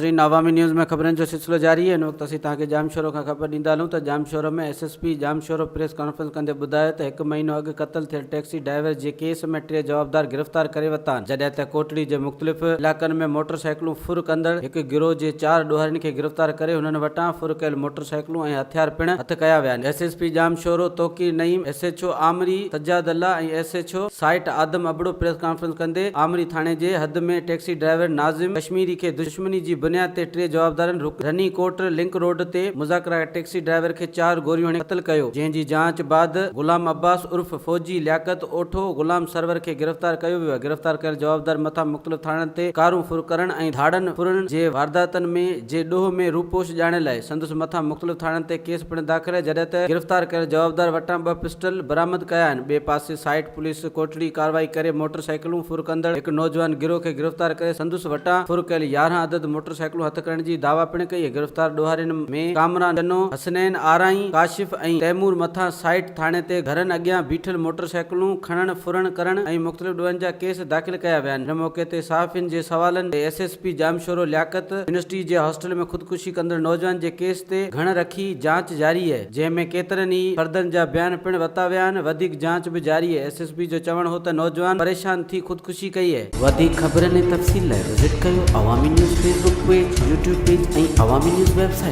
ناظرين عوامي نيوز ۾ خبرن جو سلسلو جاري آهي هن وقت اسين توهان کي ڄامشورو کان خبر ڏيندا هلون ته Jamshoro ۾ S S P Jamshoro press conference ڪندي ٻڌايو ته هڪ مهينو اڳ قتل ٿيل ٽيڪسي ڊرائيور جي ڪيس ۾ ٽي جوابدار گرفتار ڪري ورتا آهن جڏهن ته ڪوٽڙي جي مختلف علائقن ۾ موٽر سائيڪلون ڦر ڪندڙ هڪ گروهه جي چار ڏوهارين کي گرفتار ڪري هنن وٽان ڦر ڪيل موٽر سائيڪلون ۽ هٿيار پڻ هٿ ڪيا ويا آهن S S P Jamshoro Tauqeer Naeem S H O Amri Sajjad Allah ۽ S H O site Adam Abro press conference ڪندي آمري ٿاڻي جي حد ۾ ٽيڪسي ڊرائيور ناظم ڪشميري کي دشمني جي بنياد تي ٽي جوابدارن رني ڪوٽ لنڪ روڊ تي مذاڪره ٽيڪسي ڊرائيور کي چار گوريون هڻي قتل ڪيو جنهن جي جاچ بعد غلام عباس عرف فوجي لياقت اوٺو غلام سرور کي گرفتار ڪيو ويو آهي گرفتار ڪيل جوابدار مٿان مختلف ٿاڻن تي ڪارون ڦر ڪرڻ ۽ ڌاڙن ڦرڻ جي وارداتن ۾ جي ڏوهه ۾ روپوش ڄاڻايل آهي سندس مٿان مختلف ٿاڻن تي ڪيس پڻ داخل آهي جڏهن ته گرفتار ڪيل جوابدار وٽان ٻه پسٽل برآمد ڪيا آهن ٻئي پاسي سائيٽ پوليس ڪوٽڙي ڪارروائي ڪري موٽر سائيڪلون ڦر ڪندڙ هڪ نوجوان گروهه کي گرفتار ڪري سندس وٽان ڦر ڪيل 11 عدد موٽر سائيڪلون هٿ ڪرڻ جي دعويٰ پڻ ڪئي گرفتار ڏوهارين ۾ ڪامران چنو، حسنين آرائين، ڪاشف ۽ تيمور مٿان سائيٽ ٿاڻي تي گهرن اڳيان بيٺل موٽر سائيڪلون کڻڻ، ڦرڻ ڪرڻ ۽ مختلف ڏوهن جا ڪيس داخل ڪيا ويا آهن. ان موقعي تي صحافين جي سوالن تي S S P Jamshoro Liaquat university جي هاسٽل ۾ خودڪشي ڪندڙ نوجوان جي ڪيس تي گهڻ رخي جاچ جاري اهي. جنهن ۾ ڪيترن ئي فردن جا بيان پڻ ورتا ويا آهن، وڌيڪ جاچ به جاري آهي، ايس ايس پي جو چوڻ هو ته نوجوان پريشان ٿي خودڪشي ڪئي آهي. وڌيڪ خبرن ۽ تفصيل لاء وزٽ ڪيو Awami news Facebook page, YouTube page ۽ Awami news website.